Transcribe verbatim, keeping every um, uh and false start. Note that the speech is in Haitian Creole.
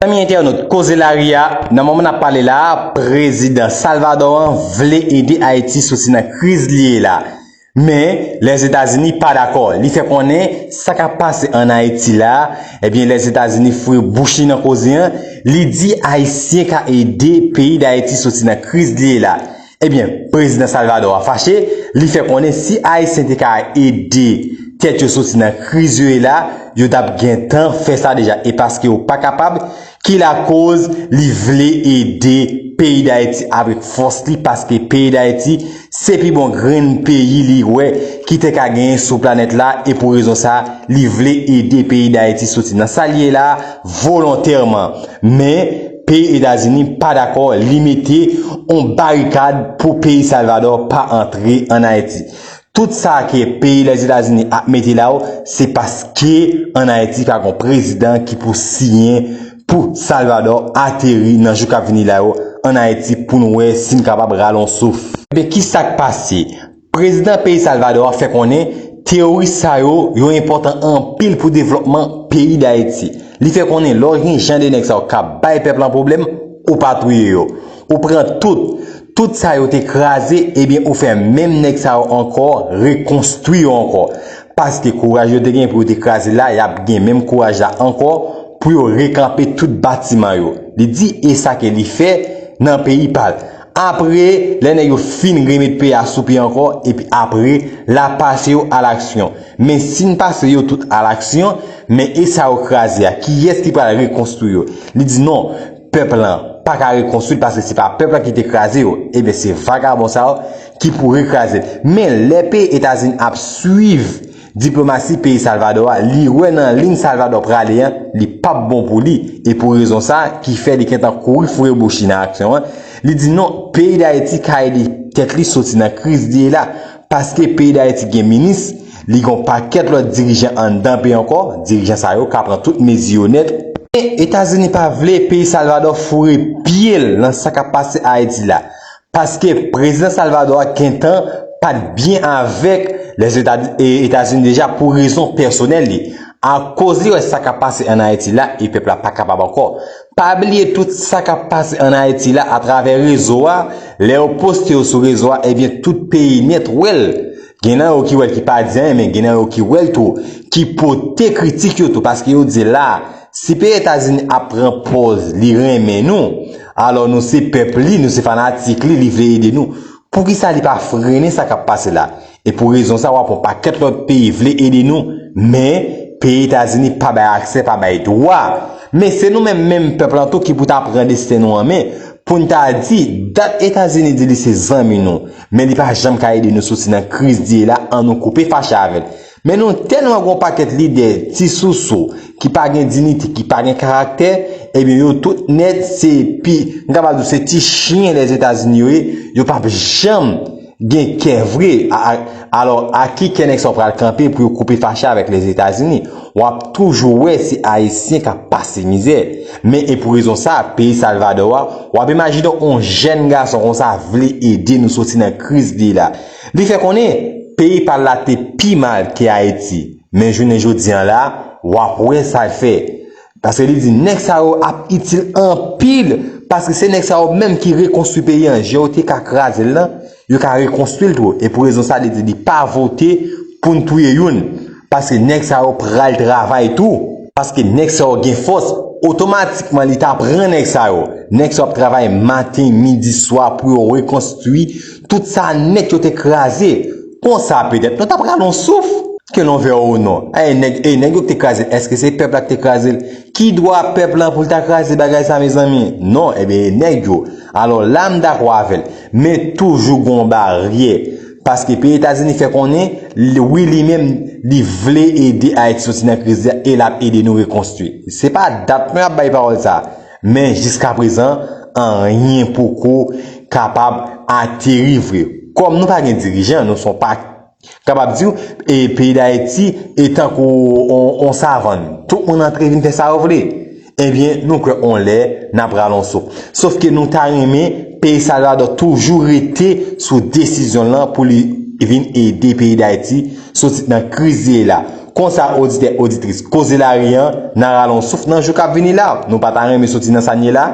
Zanmi entènot, Koze Lari a, nan moman n ap pale la a, prezidan Salvador an vle ede Ayiti soti nan kriz li ye la. Men, Lèzetazini pa dakò. Li fè konnen sa k ap pase ann Ayiti la, ebyen, Lèzetazini foure bouch li nan koze an. Li di Ayisyen ka ede peyi Dayiti soti nan kriz li ye la. Ebyen, prezidan Salvador a fache, li fè konnen si Ayisyen te ka ede tèt yo soti nan kriz yo ye la, yo t ap gentan fè sa deja. E paske yo pa kapab, ki lakoz li vle ede peyi Dayiti avèk fòs li, paske peyi Dayiti se pi bon grenn peyi li wè ki te ka genyen sou planèt la, e pou rezon sa, li vle ede peyi Dayiti soti nan sa li ye la volontèman. Men, peyi Etazini pa dakò, li mete yon barikad pou peyi Salvador pa antre ann Ayiti. Tout sa ke peyi Lèzetazini ap mete la yo, se paske ann Ayiti pa gon prezidan ki pou siyen pou Salvador ateri nan jou k ap vini la yo ann Ayiti pou n wè si n kapab rale yon souf. Ebyen, ki sa k pase? Prezidan peyi Salvador a fè konnen teworis sa yo, yo enpòtan anpil pou devlòpman peyi Dayiti. Li fè konnen lè w gen jan de nèg sa yo k ap bay pèp lan pwoblèm, ou pa touye yo. Ou pran tout, tout sa yo te kraze, ebyen ou fè menm nèg sa yo ankò rekonstwi yo ankò. Paske kouraj yo te gen pou yo te kraze la, y ap gen menm kouraj la ankò pou yo rekanpe tout batiman yo. Li di e sa ke li fè nan peyi pa l. Apre, lè nèg yo fin remet peyi a sou pye ankò, epi apre, l ap pase yo alaksyon. Men si n pase yo tout alaksyon, men e sa yo kraze a, kiyès ki pral rekonstwi yo? Li di non, pèp lan pa ka rekonstwi l paske se pa pèp lan ki te kraze yo. Ebyen, se vagabon sa yo ki pou rekraze l. Men lè peyi Etazini ap swiv diplomasi peyi Salvador a, li wè nan liy Salvador prale an, li p ap bon pou li. E pou rezon sa ki fè li gentan kouri foure bouch li nan aksyon an, li di non, peyi Dayiti ka ede tèt li soti nan kriz li ye la. Paske peyi Dayiti gen minis, li gen yon pakèt lòt dirijan anndan peyi ankò, dirijan sa yo ka pran tout mezi yo nèt. E Etazini pa vle peyi Salvador foure pye l nan sa k ap pase Ayiti la. Paske prezidan Salvador a gentan pa t byen avèk Lèzetazini deja pou rezon pèsonèl li. Akoz li wè sa k ap pase ann Ayiti la e pèp la pa kapab ankò. Pa bliye tout sa k ap pase ann Ayiti la atravè rezo a, lè yo poste yo sou rezo a, ebyen tout peyi nèt wè l. Gen nan yo ki wè l ki pa di anyen, men gen nan yo ki wè l tou, ki pote kritik yo tou, paske yo di la, si peyi Etazini ap pran pòz li renmen nou, alò nou se pèp li, nou se fanatik li, li vle ede nou. Poukisa li pa frennen sa k ap pase la? E pou rezon sa, w ap wè yon pakèt lòt peyi vle ede nou, men peyi Etazini pa bay aksè, pa bay dwa. Men se nou menm, menm pèp lan tou ki pou ta pran desten nou an men, pou n ta di, dat Etazini di li se zanmi nou, men li pa janm ka ede nou soti nan kriz li ye la, ann nou koupe fache avè l. Men nou tèlman gon pakèt lidè ti sousou ki pa gen diyite, ki pa gen karaktè, ebyen yo tout nèt se pi, m kapab di w se ti chen Lèzetazini yo ye, yo p ap janm gen kè vre. A, a, alò, a ki kè nèg sa yo pral kanpe pou yo koupe fache avèk Lèzetazini? W ap toujou wè se Ayisyen k ap pase mizè. Men e pou rezon sa, peyi Salvadò a, w ap imajine w yon jèn gason konsa vle ede nou soti nan kriz li la. Li fè konnen peyi pa l la te pi mal ke Ayiti. Men jounen jodi a la, w ap wè sa l fè. Paske li di nèg sa yo ap itil anpil, paske se nèg sa yo menm ki rekonstwi peyi an, jan yo te ka kraze l lan, yo ka rekonstwi l tou. E pou rezon sa, li di li pa vote pou n touye youn, paske nèg sa yo pral travay tou. Paske nèg sa yo gen fòs, otomatikman li ta pran nèg sa yo. Nèg sa yo ap travay maten, midi, swa pou yo rekonstwi tout sa nèt yo te kraze. Konsa petèt nou ta pral yon souf. Ke l yon vè ou non. E nèg, e nèg yo ki te kraze l, èske se pèp la ki te kraze l? Ki dwa pèp lan pou l ta kraze bagay sa, mezanmi? Non, ebyen, e nèg yo. Alò, la m dakò avè l, men toujou gon baryè. Paske peyi Etazini fè konnen, li, wi, li menm, li vle ede Ayiti soti nan kriz la e l ap ede nou rekonstwi. Se pa dat mwen ap bay pawòl sa, men jiskaprezan, anyen poko kapab ateri vre. Kòm nou pa gen dirijan, nou se yon pa kapab di w, e peyi Dayiti e tankou on, on savann. Tout moun antre vin fè sa yo vle. Ebyen, nou kwè on lè n ap rale on souf. Sòf ke nou ta renmen peyi Salvadò toujou rete sou desizyon l lan pou li vin ede peyi Dayiti soti nan kriz li ye la. Konsa, oditè, oditris Koze Lari an, n a rale yon souf nan jou k ap vini la. Nou pa ta renmen soti nan sa n ye la.